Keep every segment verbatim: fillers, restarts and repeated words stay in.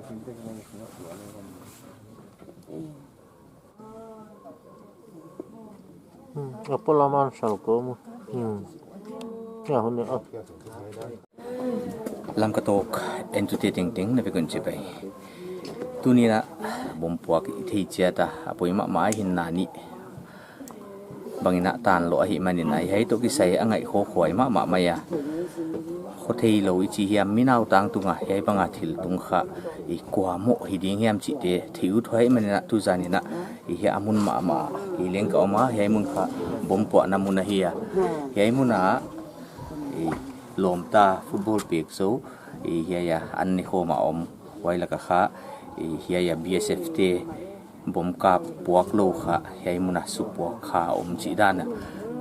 Hmm, a polam a sal ko mu. Hmm. Ya, hun ni, ah. Lamka Talk entute tengteng na vek un chibai. Tuni'n a bomb puak i theih chiat a, a poimoh mahmah a, hinna nih bangin a tan lou ahihmanin a, hiai toh kisai a ngaihkhiak huai mahmah mai a. Khotheilou i chi hiam, mi nautang tung a hiai banga thil tung kha i kuamah hi ding hiam chihte thei uthuai manin a, tuzanin a i hiai a mun mahmah a i leng ka om a, hiai mun kha bomb puakna mun ahi a. Hiai mun a i lawmta football pek zou i hiai a an ne khawm a om, huai laka kha i hiai a B S F te bomb kap puak lou kha hiai mun a supuak kha om chih dan a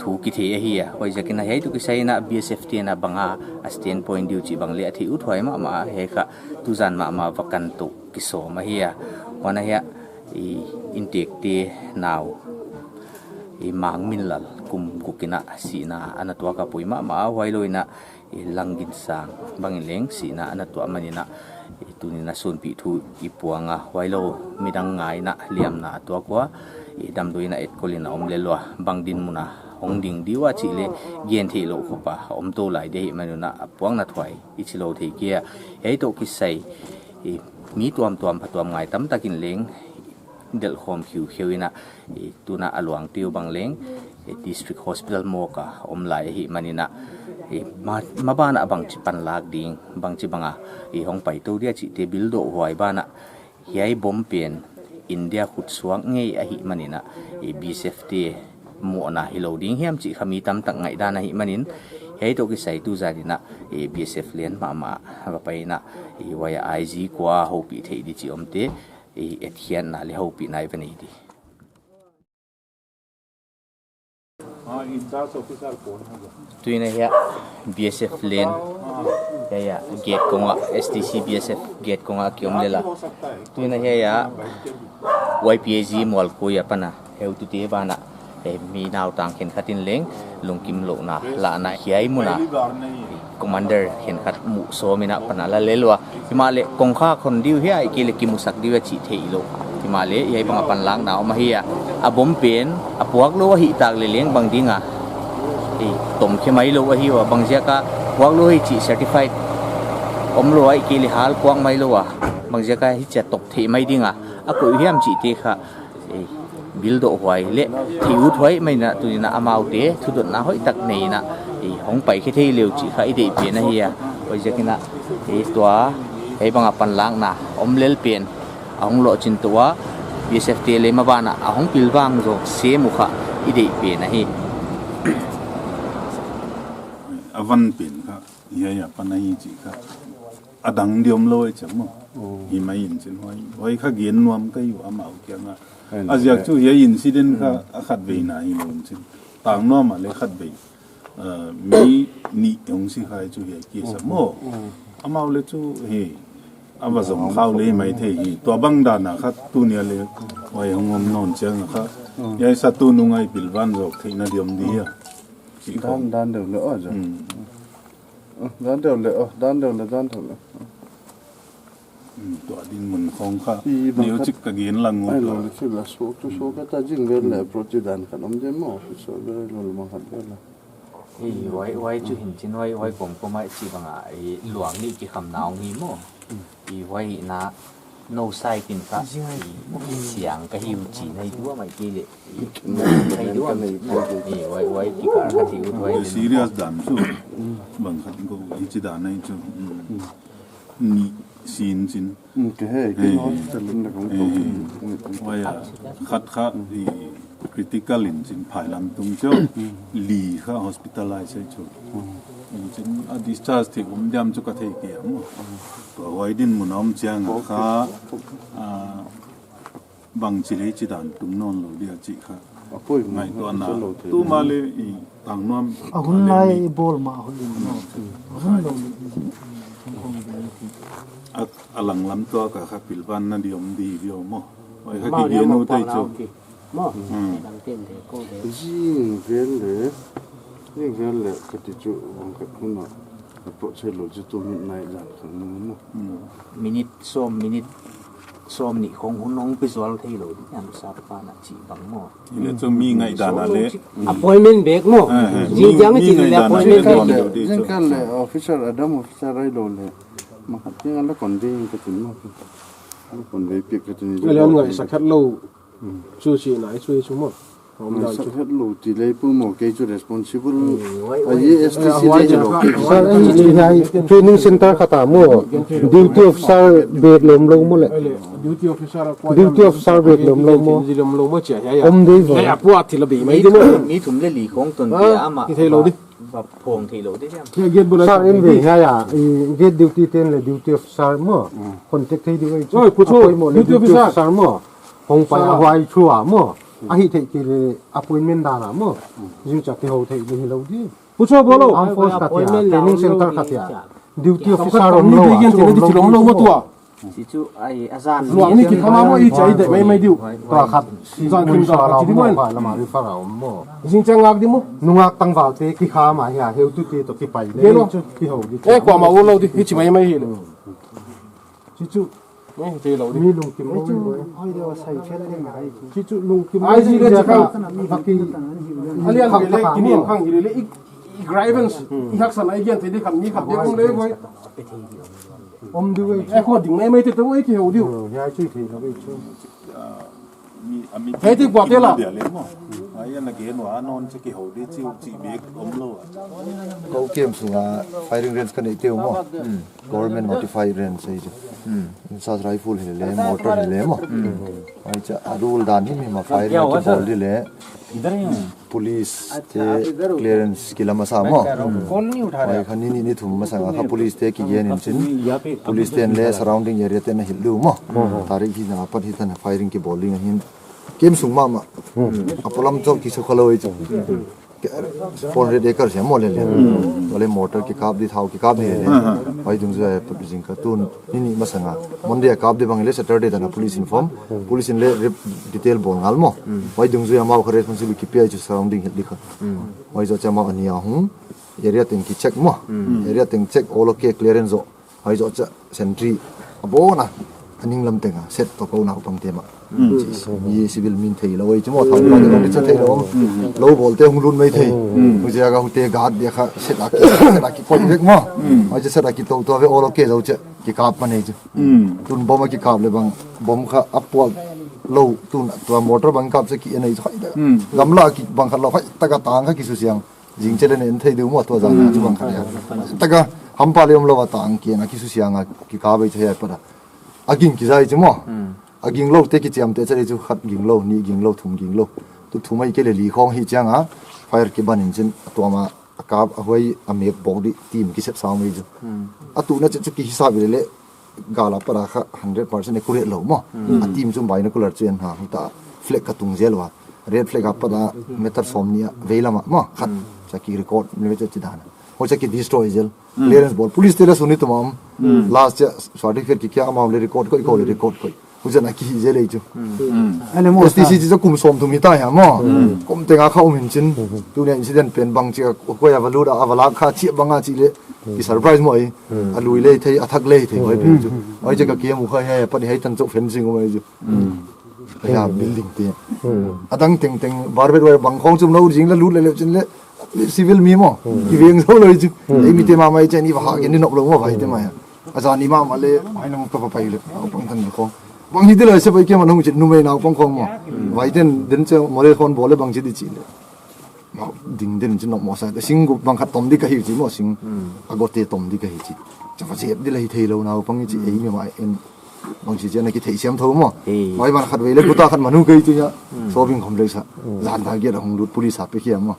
thu kithei ahi a. Huaiziakin a hiai toh kisai in a B S F te'n a bang a standpoint diu chih bang leng a thei uthuai mahmah a, hiai kha tuzan mahmah va kan toh kisawm ahi a. Huan a hiai a i inntekte nau i Mang Min Lal kum guk in a sihna ana tuak a, poimoh mahmah a, huailou in a i Langin Sang bangin leng sihna ana tuah manin a, i tuni'n a sunpih thu i puang a, huailou midang nga in a liamna a tuak ua, i damdawi in a etkol in a om lel ua, bang dinmun a hong ding di ua chih leng gen theihlouh khop a om tou lai di ahihman un a, a puakna thuai i chi lou thei kei a. Hiai toh kisai i mi tuamtuam phatuamngai tamtak in leng delhkhawm khiukheu in a, i tuni'n a luang tiu bang leng i District Hospital morgue a om lai ahihmanin a, i ma, maban a bangchi panlak ding, bangchi bang a i hong pai tou dia chihte bildoh huai ban a, hiai bomb pen India khutsuak ngei ahihmanin a, i B S F te mohna hilou ding hiam chih kha mi tamtak ngaihdan ahihmanin, hiai toh kisai tuzanin a i B S F lian mahmah va pai in a, i huai a I G kua houpih theih di chih omte i etkhiatna leh houpihna i va nei di. Tuni'n a hiai a B S F lian, hiai a gate kong a, S T C B S F gate kong a ki om lel a. Tuni'n a hiai a Y P A G Mualkui apan a heutute ban a, eh, mi nautang khenkhat in leng lungkimlouhna lahna hiai mun a commander khenkhat muh sawm in a pan a la lel ua. Himahleh kongkhak hon diu hia, ahihkeileh kimusak diu a chih theilou. Himahleh hiai bang a panlakna om ahi a. A bomb pen a puak lou ahih tak leh leng bang ding a, eh, tomkhe mailou ahi ua, bangziak a puak lou hi chih certified omlou, ahihkeileh hal puak mailou a, bangziak a hichia tom theih mai ding a, a koih hiam chihte kha eh, bildoh huai leh thei uthuai mai in a, tuni'n a amaute thudotna hoihtak nei in a, eh, hong paikhe thei leu chih kha i deih pen ahi a. Huaiziakin a, eh, tua, eh, bang a panlakna om lel pen a hong lohchin tou a, B S F te leng maban a a hong pilvang zaw sem uh kha i deih pen ahi. A van pen kha hiai a pan ahi chih kha a dang diam lou e cham maw. Oh. Hi mai in chin huai. Huai kha gen nuam ka hi uh amau kiang a. Huai a ziak chu hiai incident kha a khatveina hilou in chin. Tangnuam a leh khatvei, uh, mi nih hong si khai chu hiai case a maw. Oh. Amau leh chu hi a va zom khau leh mai thei hi. Tua bang dan a kha tuni a leh huai hong om nawn chiang a kha. Oh. Hiai sa tu nung a i pilvan zawk theihna diam di hia. Chih dan, dan deuh leh, oh, zo. Hmm. Oh, dan deuh leh, oh, dan deuh leh, dan deuh leh. Hmm, tua dinmun khong kha. I bang neu khat chik ka gen lang uh. Ai, lo leh chik la sok, tu sok ka ta jing vel leh, approach dan khat om de maw, so vel lo leh bang khat vel la. I huai, huai chu hin chin huai, huai kawmkawm a chih bang a, i luang nih kikham na hong hi maw. I huai na no side in kha, i siang ka hi uh chih na hi tua mai kei leh. Ai, duam. Ai, wai, wai, kikal kha thei ut, wai. Serious dan chu. Bang khat ko, hichi dan ai chu. Nih sin chin. Mm, ke he, ke hospital in na kong to. Wai a, khat kha, i critical in chin phai lam tung chu. Li kha hospitalize ai chu. In chin a discharge thei um diam chu ka thei kei a maw. Tua huai dinmun a om chiang a kha, a, bangchi leh chi dan tung nawn lou dia chih kha. A poimoh ngaihtuahna. Tu mah leh i Tangnuam a hun lai i bawl mah hun in maw. A hun lou leh. A, a langlam tua kha kha pilvan na di om di viau maw. Huai kha ki gen ut ai chu. Maw. Hmm. Zing vel leh. Zing vel leh ka ti chu bang khat hun a. Report se lou chu tu midnight zan khan maw. Minute sawm, minute sawm nih khong hun hong pe zual thei lou di hiam, sap pa na chi bang maw. Ile chu mi ngaihdan a le. Appointment bek maw. Eh, eh, Zing mi, jang mi chi le ngaihdan a appointment le bek. Don lo di chu. Zing kal le officer, Adam officer rai lou le. Ma khat tiang a la convey ka tin maw. La convey piak ka tin. Ngai le, ngai sak khat lou. Chu si nai chu chu maw. Ngai sak khat lou ti le pu maw, kei chu responsible. A S T C le lo. Sir, hiai training center khat a maw. Duty officer bek lom lou maw le. Duty officer a kuai. Duty officer bek lom lou maw. Om dei va. Apu a thil a bei mai di maw. Mi thum le li khong ton ti ama. Ki thei lou di. Ba phong thei lou di jam. Sir, in ve hiai a, i gate duty ten le duty officer maw. Contact thei di wei. Oi, pu chu, duty officer maw. Hong pai a huai thu a maw. A hih theih kei le appointment dan a maw. Zing chak te ho thei di hi lou di. Pu chu bolo. Armed force khat a, training center khat a. Duty officer om lou a, chu om lou. Om lou maw tua. Si chu ai a zan. Luang ni ki khama maw i chai de mai mai diu. Tua khat. Zan kin da ka ti di maw. Lama ri fara om maw. Zing chang ngak di maw. Nungak tangval te ki khama hia, heutute toh ki pai le. Gelo. Chu ki ho di. Eh, kuamah om lou di, hi chi mai mai hi le. Si chu. Eh, thei lou di. Mi lungkim lou. Ai chu lungkim. Ai ji le chakha. Baki. Alian le le kini khang hi le le i, i grievance. I haksa na i gen thei di khat mi khat te om le boi. Om di wei. Eh, ko ding mai mai te te wei ki ho di. Ya chu thei lou wei chu. Hei ti kuate la. Ai ana gen ua non che ki ho di chi chi bek om lou. Ko kem sunga firing range ka nei teu maw. Government notified range ahi chu. Sa rifle hi le, mortar hi le maw. Ai cha a rule dan hi mi ma firing ki bawl di le. Police te clearance ki la masa maw. Ai kha ni ni ni thum masang a kha police te ki gen in chin. Police ten le surrounding area ten a hilh di uh maw. Tarik hi na apat hi tan firing ki bawl ding ahin. Kem sung mahmah. A polam chauh ki sukha lou ahi chu. Four hundred acres hi a maw le le. Wale mortar ki kap di, thau ki kap di le le. Huai dungzui a zingkal tun ni ni masang a. Monday a kap di bang le Saturday tan a police inform. Police in le rep detail bawl ngal maw. Huai dungzui a amau kha responsible ki pia chu surrounding hilh di kha. Huai zoh chiang amau a ni a hung. Area teng ki check maw. Area teng check, all okay, clearance zoh. Huai zoh chiah sentry a bawl a, a ning lam teng a set toh kou naupang te mah. Chi, i civil min thei lou ei chu maw, thau pa te bang cha thei lou. Lou bawl te hung lut mai thei. Huchi a ka hute guard dia kha set a ki, set a ki point vek maw. Huai chu set a ki tou tou ve, all okay zoh chiah ki kap mah nei chu. Tun bomb a ki kap le bang, bomb kha a puak lou, tun tua mortar bang kap chiah ki en ei chu khai ta. Gamla ki bang khat lou khai ta ka tang kha ki su siang. Zing chele nen thei deuh maw tua zan chu bang khat ia. Taka hampa le om lou a tang kian a ki su siang a ki kap ei thei a pada. A ging ki zai chu maw. A ging lou te ki chiam te chele chu khat ging lou, ni ging lou, thum ging lou. Tu thum ai ke le li khong hi chiang a fire ki ban in chin tua ma a kap a huai a mek bawk di team ki sep sam ei chu. A tu na chu chu ki hisap le le. Gal a para kha hundred percent accurate lou maw. A team chu binocular chu en ha, huta flag ka tung zel ua. Red flag a pat a meter sawm nih a vei lam a maw, khat. Cha ki record le cha chi dan. Ho cha ki destroy zel. Clearance bawl. Police te la suni tu mam. Last cha certificate ki kia amau le record koih, kou le record koih. Hu cha na ki hi zel ei chu. S T C chi cha kum sawm thum hi ta hia maw. Kum teng a kha um in chin. Tu nia incident pen bang chi a koi a va lut a, a va lak kha chi bang a chi le. Ki surprise maw ei. A lui le thei, a thak le thei huai pen chu. Huai chu ka kia mu kha hia, pat ni hai tan chauh fencing um ei chu. Hia building te. A dang teng teng barbed wire bang khong chum lou zing la lut le le chin le. Civil mi maw. Ki veng zo lou chu. Ei mi te mahmah ei chen i va ha gen ni nop lou maw vai te mah ia. A zan ni mahmah le, ai nang ka va pai le. Pang tan ni khong. Bang hi te le se pai ke ma nung chin numei naupang khong maw. Vai ten den che mo le khon bawl le bang chi di chi le. Ding den chin nok maw sa, sing gup bang khat tom di ka hi chi maw sing. A gote tom di ka hi chi. Cha fa chep di la hi thei lou naupang chi ei mi ma en. Bang chi chi ana ki thei siam tho maw. Ei. Mai ban khat vei le puta khat manu kei chi nya. So bing khom le sa. Zan da ge da hong lut police a pe khia maw.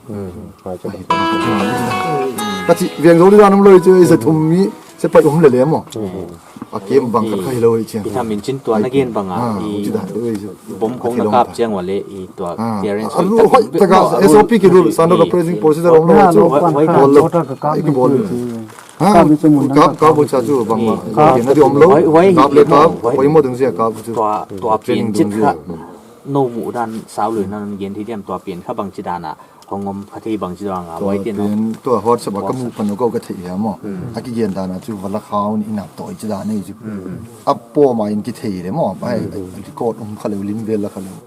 Ka chi veng zo di dan um lou chu ei sa thum mi. Sepai um le le maw. A kem bang khat kha hi lou ei chiang. I tham in chin tua na gen bang a. Ah, i chi dan tu ei chu. Bom khong na kap chiang wale i tua clearance a lu hoi taka S O P ki rule, standard operating procedure om lou chu. Bol lou. Ai ki bol. Ha, kap, kap bol cha chu bang ma. Kap na di om lou. Kap le kap, huai maw dungzui a kap chu. Tua, tua pen chit kha. Nou muh dan sau lui na gen thei diam tua pen kha bang chi dan a. Kong om kha thei bang chi dang a, tua huai tin a. Pen tua WhatsApp a ka muh pan kou ka thei hia maw. A kigen dan a chu va la khau ni inap toh chi dan ei chu. A pawm a in kithei le maw. Ai record um kha leu, lim vel la kha leu.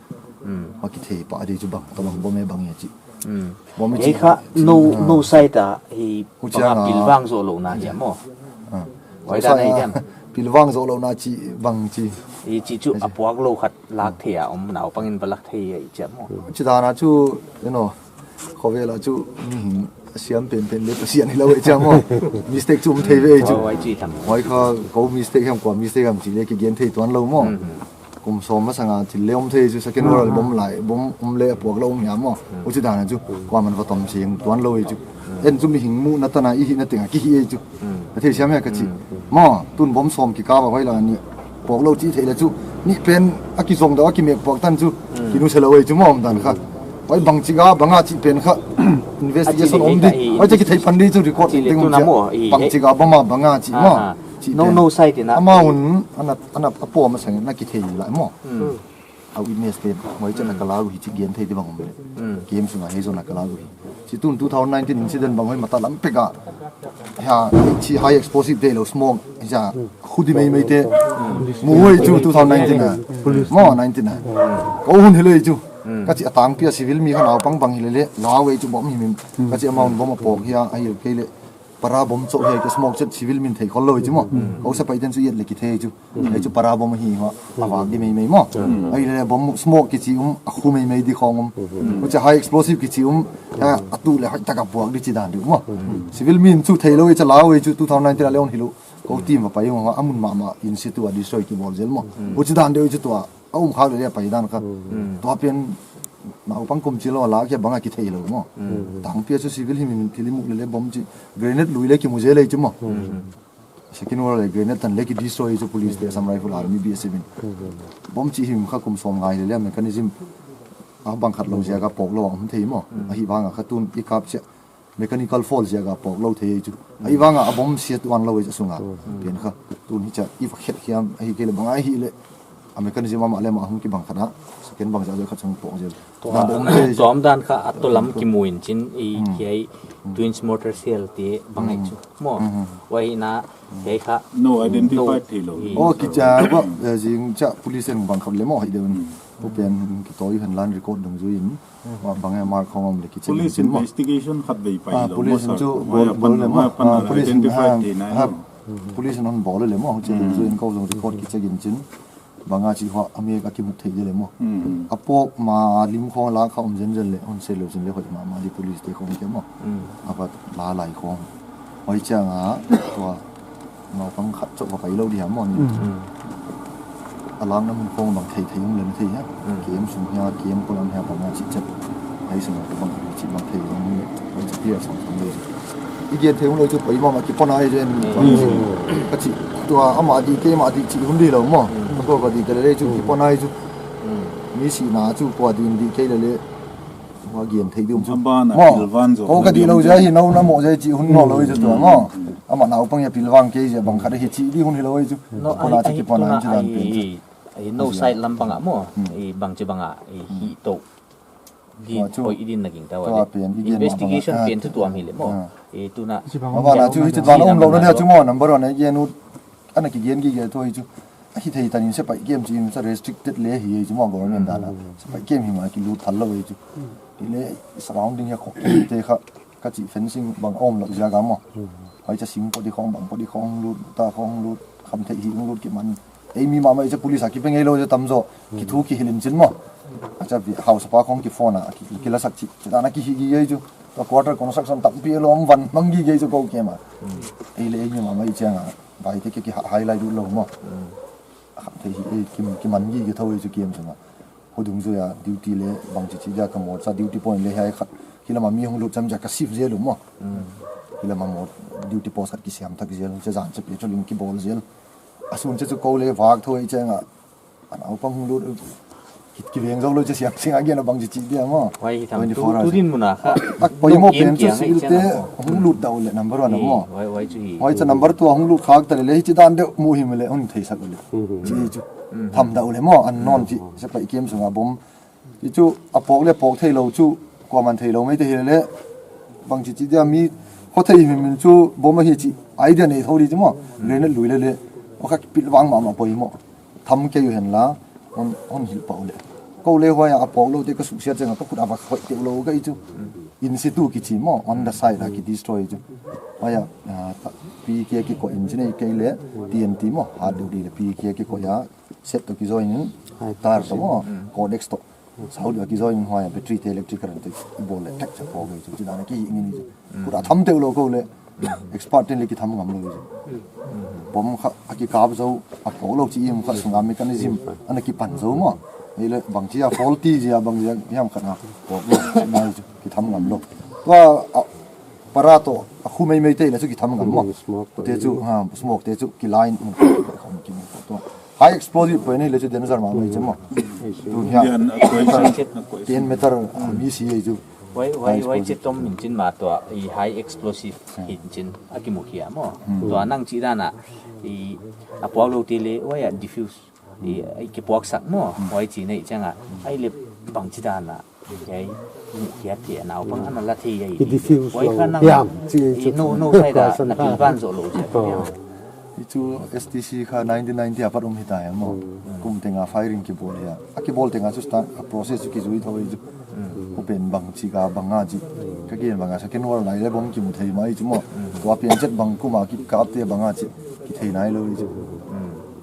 A kithei pah di chu bang, tua bang bom e bang e chi. Bom e chi. Ei kha no, no side a hi huchi bang a pilvang zoh louhna hia maw. Huai dan ei diam. Pilvang zoh louhna chi bang chi. Ei chi chu a puak lou khat lak thei a om, naupang in va lak thei ei chi maw. Chi dan a chu, you know, khovel a chu mihing siam penpen le Pasian hilou ei chi maw. Mistake chu um thei ve ei chu. Huai chi tham. Huai kha kou mistake hiam kua mistake hiam chi le kigen thei tuan lou maw. Kum sawm masang a thil le om thei chu, Second World Bomb lai, bomb um le a puak lou om hia maw. Huchi dan a chu kuaman va tom seng tuan lou ei chu. En chu mihing muhna tan a i hihna teng a kihi ei chu. A thei siam hia ka chi. Maw, tun bomb sawm kikap a huai la ni puak lou chi thei le chu. Ni pen a kizong dau a kimek puak tan chu. Kinu se lou ei chu maw, om dan kha. Huai bang chi ga, bang a chi pen kha. Investigation om di. Huai chu kithei pan di chu record teng teng um chi. Bang chi ga, bang a, bang a chi maw. Chi no, pen no side in a. Amount ana, ana a pawm a sang na kithei lai maw. A witness te, huai chan a ka la uhi chi gen thei di bang om le. Game sung a hei zon a ka la uhi. Chi tun two thousand nineteen incident bang huai mata lam pek a. Hia, chi high explosive te lou smoke, hia, khu di meimei te. Mu huai chu two thousand nineteen a. Maw, nineteen a. Kou hun hilou ei chu. Ka chi a tangpi a civil mi kha naupang bang hi le le, la uhi chu bom hi mim. Ka chi amount bom a puak hia, ahi kei le. Para bom chauh hiai ka smoke chet civil min thei khol lou ei chu maw. Kou sepaih ten chu i et le kithei chu. Ei chu para bom hi hua, a vak di meimei maw. Ei le bom smoke kichi um, a khu meimei di khong um. Huchi high explosive kichi um, a, a tu le hoih tak a puak di chi dan di maw. Civil min chu thei lou ei chu la uhi chu two thousand nineteen a le hon hilou. Kou team va pai hua, a mun mahmah in situ a destroy kibol zel maw. Huchi dan di ei chu tua. A um khak le le pai dan kha. Tua pen naupang kum chi lou a la kia bang a kithei lou maw. Tangpi a chu civil hi min thil i muh le le bom chi. Grenade lui le kimu zel ei chu maw. Second World le grenade tan le ki destroy chu police te Assam Rifle Army B S F in. Bom chi him kha kum sawm ngai le le mechanism a bang khat lou ziak a puak lou a um thei maw. Ahi vang a kha tun i kap chia. Mechanical fault ziak a puak lou thei chu. Ahi vang a bom siat tuan lou ei chu sung a. Pen kha tun hi chia i va khet hiam ahi kei le bang a hi le. A mechanism amah le amah hong kibang khat a. Second bang ziak khat sang puak zel. Tua, dan deuh thei chu. Tua om dan kha a tolam kimu in chin i hiai Twins Motor Cell te bang ei chu. Maw. Huai na hiai kha. No identify thei lou. Oh, kicha ba, eh, zing cha police en bang khat le maw hai deuh. Pu pen kitoi hen lan record dungzui in. Bang e mark khong om le kicha police in maw. Investigation khat vei pai lou. Police in chu bol, bol le maw. Police in identify thei na. Police in hon bol le maw. Chu dungzui in kou zong record kicha gin chin. Bang a chi hua a mek a kimu thei di le maw. A puak ma lim khong la kha om zen zen le, hon se lou zen le hoih mahmah di police te khong kia maw. A vat la lai khong. Huai chiang a, tua, naupang khat chauh va pai lou di hia maw ni. A lakna mun khong bang thei thei um le na thei hia. Kem sung hia, kem pulang hia bang a chi chet. Hai sung a bang chi bang thei um le, bang chi pia sang sang le. I gen thei um lou chu poimoh mah kipon ai zen. Ka chi, tua amah di kei mah di chi hun di lou maw. Ka ko ka di ka le le chu kipon ai chu. Mi sihna chu kua din di kei le le. Hua gen thei di um chu. Maw, kou ka di lou zia hi, nou na moh zia chi hun nawn lou chu tua maw. Amah naupang hia pilvang kei zia bang khat hi chi di hun hilou chu. Kipon ai chu kipon ai chu dan pen chu. Ahi no side lam bang a maw. Bang chi bang a hi to. Din, tua chu, oi, i din na ging ta tua ua le. Pen, i gen investigation pen thu tuam hi le maw. Ah. E, tuna. Chi bang a bang a chu, hi chi bang a um lou na dia chu maw, number one, i gen ut, ana kigen gige tua hi chu. A hi thei tan in sepaih kem chi in sa restricted le hi chu maw government dan a. Sepaih kem hi ma kilut thal lou hi chu. Hi le surrounding hia khok te kha. Ka chi fencing bang om lou ziak a maw. Huai cha sing pawt di khong bang pawt di khong lut, ta khong lut, kham thei hi lut kiman. Ei mi mahmah i cha police a kipe ngei lou cha tam zaw. Kithu kihilh in chin maw. A cha vi, house pa khong kiphone a, ki, kila sak chi, chi dan a kihi gige chu. Tua quarter construction tampi lou om van mang gige chu kou kem a. Ei le ei mi mahmah i chiang a, bai te ki, ki ha-, highlight ut lou maw. Kham thei hi, ei kim, kiman gige thou hi chu kem chu maw. Hu dungzui a duty le bang chi chi dia ka morcha duty point le hiai khat. Hi lam a mi hong lut cham chia ka shift zel uh maw. Hi lam a mor duty post khat kisiam thak zel, che zan che patrolling kibol zel. A sun che chu kou le vak thou i cheng a. A naupang hong lut ki, kiveng zou lou che siam sing a gen a bang chi chi dia maw. Huai hi tham twenty-four tu, hours. Tu din mun a kha. A, a poimoh pen chu civil te hong lut dau le number one maw. Huai, huai chu hi. Huai cha number two a hong lut khak ta le le hi chi dan deuh mu hi mah le hon thei sak le. Chi chu. Tham dau le maw, an non chi, sepaih kem sung a bom. Hi chu, a pawk le pawk thei lou chu, Kuaman theilou mai te hi leh, bangchi chi dia mi, khothei himhim chu bomb ahi chih idea nei thou di chu maw. Grenade lui leh leh, o kha kipilvang mahmah poimoh. Tham kei u hen la, hon, hon hilh pah uleh. Kou leh huai a puak lou te ka suksiat chiang a ka khut a va khoih teuh lou ka hi chu. In situ kichi maw, on the site a ki destroy chu. Huai a, ah, ta-, P K kikoih in chin ei kei leh, T N T maw, hard duty leh P K kikoih a, set toh kijoin in, tar toh maw, codex toh. Sau dia kijoin huai a battery te electric current te i bawl leh tek cha pawk ei chu, chi dan a ki hih ngei ni chu. Khut a tham teuh lou kou leh, expert te'n leh kitham ngam lou ei chu. Bomb kha, a kikap zou, a puak lou chi im kha sunga mechanism, ana kipan zou maw. Ei leh bangchi a faulty zia bangzia hiam khat a puak lou, nai chu, kitham ngam lou. Tua, a, para toh, a khu meimei te leh chu kitham ngam maw. Smoke te chu, ha, smoke te chu, kilain, um, khom kim tua. High explosive point hi leh chu danger mahmah ei chu maw. Tu hiam, Lian a question, a question. Ten meter, ah, mi si ei chu. Huai, huai, high explosive. Huai chi tom in chin mah tua, i high explosive hi in chin, a kimu khia maw. Tua nang chi dan a, i, a puak lou te leh, huai a diffuse, i, i kipuak sak maw. Huai chi nei chiang a, ei leh bangchi dan a, ei, mu khia thei, naupang ana la thei ei. I diffuse lou. Huai kha nang, hiam, chi ei chu. I no, no side a, na pilvan zou lou chi. Hichu S T C kha nineteen ninety a pat um hita hi maw. Kum teng a firing kibawl hi a. A kibawl teng a chu start a process chu kizui thou ei chu. Kou pen bangchi ka bang a chi. Ka gen bang a second war lai leh bomb kimu thei mai chu maw. Tua pen chet bang kum a kikap te bang a chi. Kithei nai lou ei chu.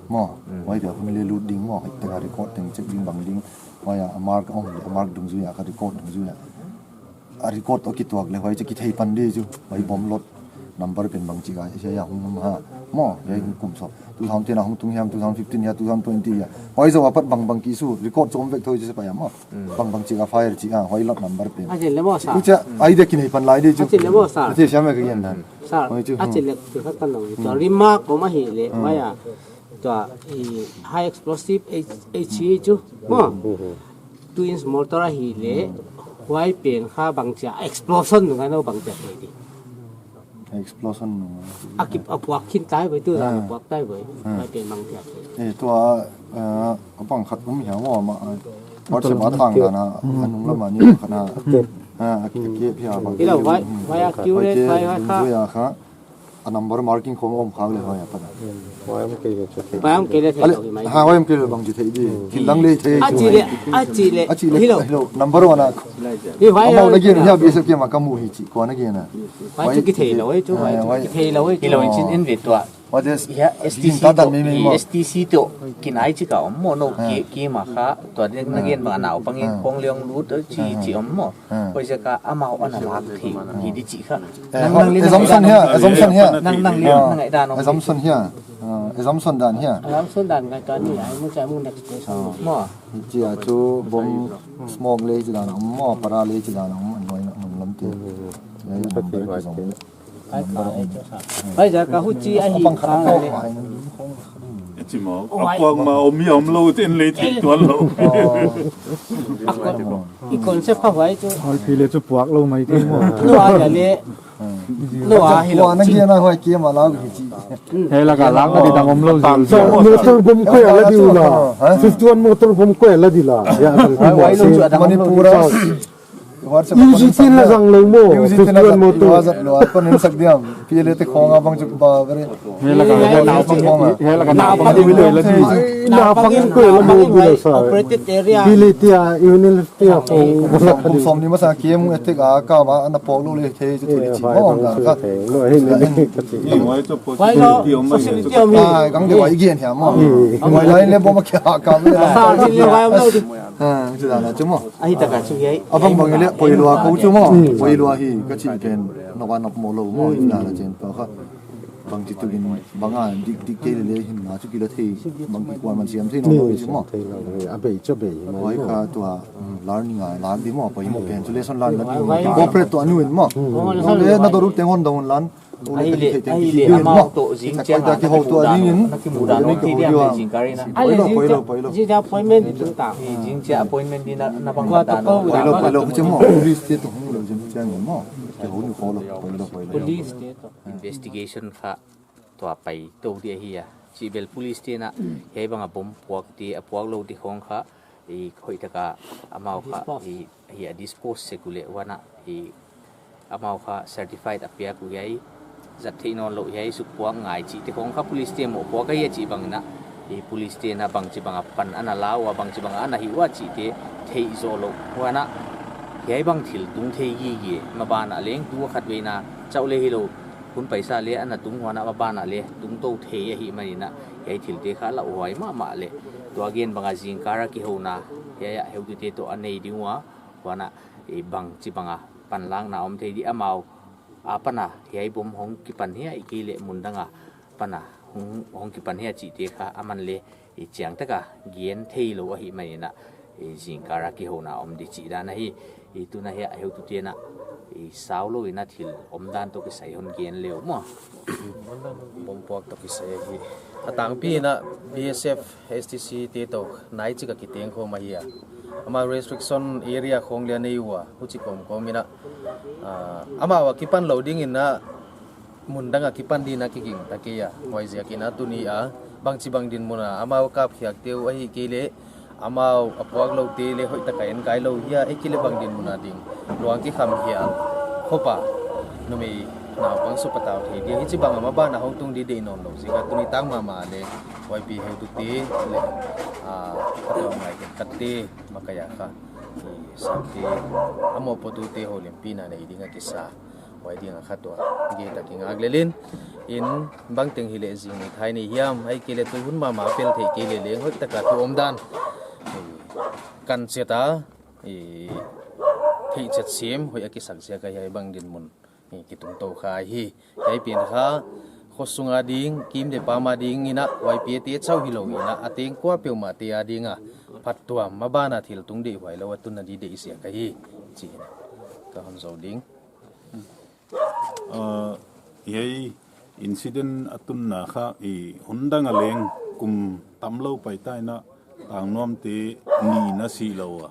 Maw, huai dia hun leh lut ding maw. Teng a record teng check ding bang ding. Huai a mark om leh, a mark dungzui a kha record dungzui a. A record toh kituak leh huai chu kithei pan di chu. Huai bomb lot number pen bangchi ka, hiai a hong om ha. Maw, hiai hong kum sawm. Two thousand ten a hong tung hiam, two thousand fifteen hiam, two thousand twenty hiam. Huai zou a pat bangbang kisu, record chu om vek thou chu sepai a maw. Bangbang chi ka fire chi a, huai lot number pen. A chin leh maw sa. Huchi a, idea kinei pan lai di chu. A chin leh maw sa. A te siam e ka gen dan. Sa, huai chu, a chin leh tu khat kan lou. Tua remark om ahi leh, huai a. Tua, i, high explosive, H, H E chu. Maw. Two inch mortar ahi leh, huai pen kha bangchi a explosion nung a no bangchi a thei di. Explosion nung a. A kip, a puak khin tai boi tu, a puak tai boi. Huai pen bangchi a thei. Eh, tua, eh, a bang khat um hiam maw, ma, ah, WhatsApp a thang dan a, a nung lam a ni khat na. Ah, a kip, kip hiam bang. Ilo, huai, huai a accurate, huai, huai kha. Huai a kha. A number marking khong om khak leh huai a pat a. Huai om kei leh chu thei. Huai om kei leh thei lou hi mai. Ha, huai om kei leh bangchi thei di. Thil dang leh thei. A chi leh, a chi leh. A chi leh, hi lou. Hi lou. Number one a. Hi huai. Amau na gen hiam, B S F K ma ka mu hi chi, kua na gen a. Huai chu kithei lou ei chu, huai chu kithei lou ei chu. Hi lou in chin en ve tua. What is? Hiai S T C toh, S T C toh, kinai chi ka om maw no, ki, ki ma kha, tua ding na gen bang a naupang in khong leh hong lut chi, chi om maw. Huai ziak a amau ana lak thei hi di chi kha. Eh, nang, nang leh, assumption hiam, assumption hiam. Nang, nang leh, nang ngaihdan om. Assumption hiam. Ah, assumption dan hiam. Assumption dan ngai tuan ni, ai mu cha mu next question. Maw. Chi a chu bomb smoke leh chi dan om maw, para leh chi dan om, an huai na, an lam te. Ai, ka ai chu sa. Huai ziak a huchi ahi kha leh. Chi maw, a puak ma om hiam lou, ten leh thei tuan lou. I concept kha huai chu. Alpi leh chu puak lou mai thei maw. Lou a leh. Lou a hi lou. Kua na gen a huai kei ma lau hi chi. Hiai lak a lak a di dang om lou zel. Motor bomb koi a la di ula. Ha? Fifty-one motor bomb koi a la di la. Ya, huai lou chu a dang om lou. Manipur a. WhatsApp U G T na zang lou maw. U G T na zang lou. Fifty-one motor. Wa zat lou, a kon in sak diam. P L A te khong a bang chu ba bere. Hiai lak a, hiai lak a, hiai lak a naupang in koi la di. Naupang in koi la di la sa. Operated area. P L A te a, unit te a khong. Kum sawm ni masa K M U attack a ka ma ana puak lou leh thei chu thei chi. Maw, huai dan kha. Huai lou, facility om hi. Ah, kang de huai gen hiam maw. Huai lai leh bomb a kia ka leh. Sa ni leh huai om lou di. Ah, chu dan a chu maw. Ahi tak a chu hiai. A bang bang leh poilou a kou chu maw. Poilou a hi ka chi pen. Nop a nop maw lou maw, in dan a chen pa kha. Bangchi tukin bang a dik dik kei leh leh hin na chu kila thei. Bangchi kuaman siam thei nawn lou chu maw. A bei chu bei. Huai kha tua, mm, learning a lak di maw, poimoh pen chu lesson learn la di. Cooperate tua nu in maw. Leh na dot ut teng hon dong lan. Ahi leh, ahi leh, amau toh zing chiang a, ki hou tua ding in, na kimu dan om thei diam leh zingkal in a. Poilou, poilou, poilou. Zing chiang appointment di ta. Zing chiang appointment di na, na bang dan om. Poilou, poilou, kua chi maw, police te toh hong lou zing chiang maw. Ki hou ni poilou, poilou, poilou. Police te toh. Investigation kha tua pai tou di ahi a. Chibel police te'n a, hiai bang a bomb puak di, a puak lou di khong kha, I hoihtaka amau kha i, i a dispose sek uleh huan a i amau kha certified a piak uh hiai zat theih nawnlouh hiai suk puak ngai chihte khong kha police te mohpuak ahi a chih bangin a i police te'n a bangchibang a pan ana la ua, bangchibang a ana hih ua chihte theih zoh louh huan a hiai bang thil tung thei gige. Maban ah leng tu a khatveina chauh leh hilou, hun paisa leh ana tung huan a maban ah leh tungtou thei ahihmanin a hiai thilte kha lauhuai mahmah leh tua gen bang a zingkal a kihouna hiai a heutute toh a nei ding ua, huan a i bangchibang a panlakna om thei di, amau a pan a hiai bom hong kipan hia ahihkeileh mun dang a pan a hong, hong kipan hia chihte kha aman leh i chiangtak a gen theilou ahihmanin a i zingkal a kihouna om di chih dan ahi. I tun a hiai a heutute'n a i saulou in a thil omdan toh kisai hon gen leh maw. Bom puak toh kisai ahi. A tangpi in a B S F, S T C te toh nai chik a kiteng khawm ahi a. Amau restriction area khong leh a nei ua, huchi kawmkawm in a, ah, amau a kipan lou dingin a mun dang a kipan dingin a kiging ta kei a. Huaiziakin a tuni a bangchibang dinmun a amau kapkhiakte uh ahihkeileh amau a puakloute leh hoihtaka enkai lou hia ahihkeileh bang dinmun a ding luang kikham hial khop a numei naupang suk patau thei di hichibang a maban a hong tung di deih nawnlou ziak a tuni tang mahmah leh Y P heutute leh, ah, a tawm ngai khenkhatte makaih a kha i sakte a mohpuatute houlimpihna nei ding a kisa. Huai ding a kha tua gei tak i ngak lel in, in bangteng hileh zing ni thai nei hiam, ahihkeileh tu hun mahmah a pel theih kei leh leng hoihtaka tu omdan i kan chiat a, i theihchet sem hoih a kisak ziak a hiai bang dinmun i kitungtou kha hi. Hiai pen kha khosung a ding, kim leh pam a dingin a, Y P A te chauh hilou in a, a teng kuapeuhmahte a ding a phattuam, maban a thil tung deihhuai lou a tunna di deih ziak ahi, chi'n ka hon zou ding. Ah, hiai incident a tunna kha i hun dang a leng kum tamlou paita in a, tangnuamte nih in a si lou a.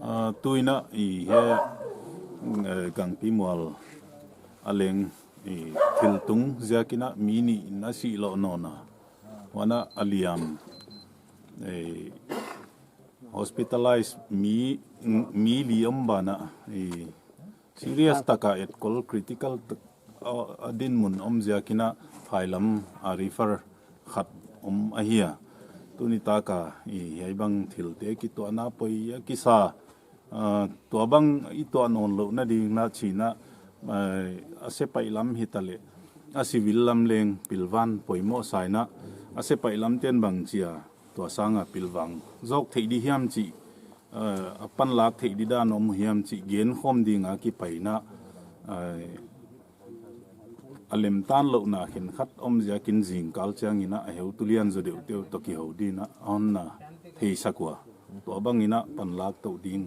Ah, tu in a i hiai, eh, Gangpimual a leng i thil tung ziakin a mi nih in a si lou nawn a. Huan a a liam, eh, hospitalize mi, mi li om ban a i serious taka etkol critical tak, a, a dinmun om ziakin a phailam a refer khat om ahi a. Tuni tak a i hiai bang thilte kituahna poi a kisa, ah, tua bang i tuah nawnlouhna ding na chi'n a, ah, a sepaih lam hitaleh a civil lam leng pilvang poimoh sa in a, a sepaih lamte'n bangchia tua sang a pilvang zawk theih di hiam chih, eh, a panlak theih di dan om hiam chih genkhawm ding a kipaina, eh, a lemtanlouhna khenkhat om ziakin zingkal chiangin a heutu lian zaw deuhte uh toh kihou dingin a hon na theisak ua. Tua bangin a panlak tou ding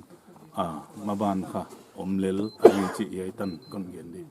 a maban kha om lel ahi chih hiai tan kon gen di.